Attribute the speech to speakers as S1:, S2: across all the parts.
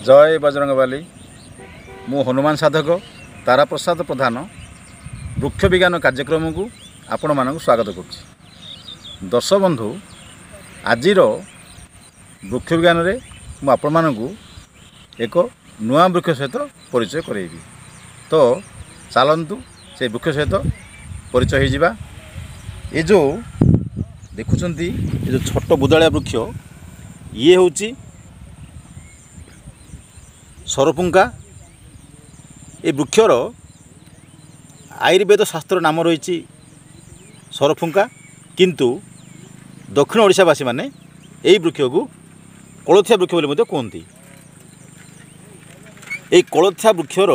S1: ଜୟ ବଜରଙ୍ଗବାଲି। ମୁଁ ହନୁମାନ ସାଧକ ତାରାପ୍ରସାଦ ପ୍ରଧାନ ବୃକ୍ଷ ବିଜ୍ଞାନ କାର୍ଯ୍ୟକ୍ରମକୁ ଆପଣମାନଙ୍କୁ ସ୍ୱାଗତ କରୁଛି। ଦର୍ଶକ ବନ୍ଧୁ, ଆଜିର ବୃକ୍ଷ ବିଜ୍ଞାନରେ ମୁଁ ଆପଣମାନଙ୍କୁ ଏକ ନୂଆ ବୃକ୍ଷ ସହିତ ପରିଚୟ କରାଇବି। ତ ଚାଲନ୍ତୁ ସେ ବୃକ୍ଷ ସହିତ ପରିଚୟ ହୋଇଯିବା। ଏ ଯେଉଁ ଦେଖୁଛନ୍ତି, ଏ ଯେଉଁ ଛୋଟ ବୁଦାଳିଆ ବୃକ୍ଷ, ଇଏ ହେଉଛି ସରପୁଙ୍କା। ଏ ବୃକ୍ଷର ଆୟୁର୍ବେଦ ଶାସ୍ତ୍ର ନାମ ରହିଛି ସରଫୁଙ୍କା, କିନ୍ତୁ ଦକ୍ଷିଣ ଓଡ଼ିଶାବାସୀମାନେ ଏହି ବୃକ୍ଷକୁ କୋଳଥିଆ ବୃକ୍ଷ ବୋଲି ମଧ୍ୟ କୁହନ୍ତି। ଏହି କୋଳଥିଆ ବୃକ୍ଷର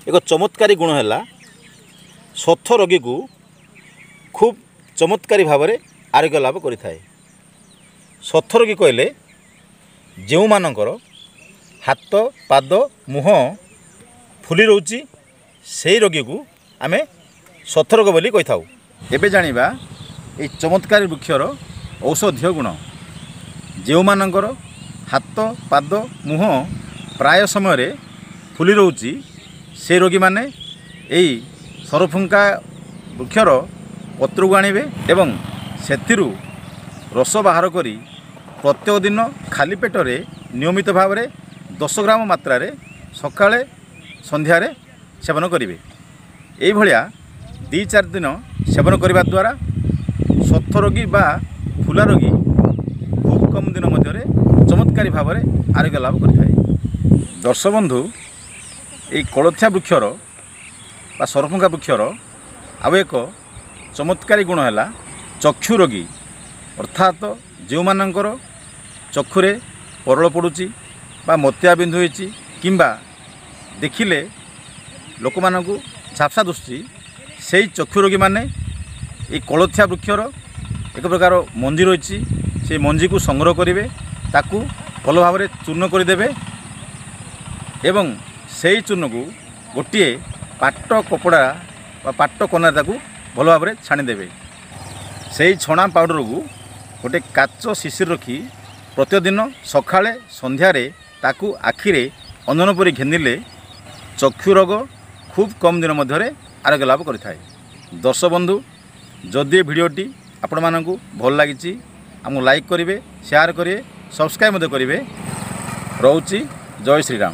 S1: ଏକ ଚମତ୍କାରୀ ଗୁଣ ହେଲା ଶୋଥ ରୋଗୀକୁ ଖୁବ୍ ଚମତ୍କାରୀ ଭାବରେ ଆରୋଗ୍ୟ ଲାଭ କରିଥାଏ। ଶୋଥ ରୋଗୀ କହିଲେ ଯେଉଁମାନଙ୍କର ହାତ, ପାଦ, ମୁହଁ ଫୁଲି ରହୁଛି, ସେଇ ରୋଗୀକୁ ଆମେ ଶୋଥ ରୋଗ ବୋଲି କହିଥାଉ। ଏବେ ଜାଣିବା ଏଇ ଚମତ୍କାରୀ ବୃକ୍ଷର ଔଷଧୀୟ ଗୁଣ। ଯେଉଁମାନଙ୍କର ହାତ, ପାଦ, ମୁହଁ ପ୍ରାୟ ସମୟରେ ଫୁଲି ରହୁଛି, ସେ ରୋଗୀମାନେ ଏଇ ସରଫୁଙ୍କା ବୃକ୍ଷର ପତ୍ରକୁ ଆଣିବେ ଏବଂ ସେଥିରୁ ରସ ବାହାର କରି ପ୍ରତ୍ୟେକ ଦିନ ଖାଲି ପେଟରେ ନିୟମିତ ଭାବରେ 10 ଗ୍ରାମ ମାତ୍ରାରେ ସକାଳେ ସନ୍ଧ୍ୟାରେ ସେବନ କରିବେ। ଏଇଭଳିଆ 2 4 ଦିନ ସେବନ କରିବା ଦ୍ୱାରା ଶୋଥ ରୋଗୀ ବା ଫୁଲା ରୋଗୀ ଖୁବ୍ କମ୍ ଦିନ ମଧ୍ୟରେ ଚମତ୍କାରୀ ଭାବରେ ଆରୋଗ୍ୟ ଲାଭ କରିଥାଏ। ଦର୍ଶକ ବନ୍ଧୁ, ଏଇ କୋଳଥିଆ ବୃକ୍ଷର ବା ସରଫୁଙ୍କା ବୃକ୍ଷର ଆଉ ଏକ ଚମତ୍କାରୀ ଗୁଣ ହେଲା ଚକ୍ଷୁ ରୋଗୀ, ଅର୍ଥାତ ଯେଉଁମାନଙ୍କର ଚକ୍ଷୁରେ ପରଳ ପଡ଼ୁଛି ବା ମୋତିଆ ବିନ୍ଦୁ ହୋଇଛି କିମ୍ବା ଦେଖିଲେ ଲୋକମାନଙ୍କୁ ଝାପ୍ସା ଦିଶୁଛି, ସେଇ ଚକ୍ଷୁ ରୋଗୀମାନେ ଏଇ କୋଳଥିଆ ବୃକ୍ଷର ଏକ ପ୍ରକାର ମଞ୍ଜି ରହିଛି, ସେଇ ମଞ୍ଜିକୁ ସଂଗ୍ରହ କରିବେ, ତାକୁ ଭଲ ଭାବରେ ଚୂର୍ଣ୍ଣ କରିଦେବେ ଏବଂ ସେଇ ଚୂର୍ଣ୍ଣକୁ ଗୋଟିଏ ପାଟ କପଡ଼ା ବା ପାଟ କନାରେ ତାକୁ ଭଲ ଭାବରେ ଛାଣିଦେବେ। ସେଇ ଛଣା ପାଉଡ଼ରକୁ ଗୋଟେ କାଚ ଶିଶିରେ ରଖି ପ୍ରତିଦିନ ସକାଳେ ସନ୍ଧ୍ୟାରେ ତାକୁ ଆଖିରେ ଅଞ୍ଜନ ପରି ଘେନିଲେ ଚକ୍ଷୁ ରୋଗ ଖୁବ୍ କମ୍ ଦିନ ମଧ୍ୟରେ ଆରୋଗ୍ୟ ଲାଭ କରିଥାଏ। ଦର୍ଶକ ବନ୍ଧୁ, ଯଦି ଏ ଭିଡ଼ିଓଟି ଆପଣମାନଙ୍କୁ ଭଲ ଲାଗିଛି, ଆମକୁ ଲାଇକ୍ କରିବେ, ସେୟାର କରିବେ, ସବସ୍କ୍ରାଇବ୍ ମଧ୍ୟ କରିବେ। ରହୁଛି, ଜୟ ଶ୍ରୀରାମ।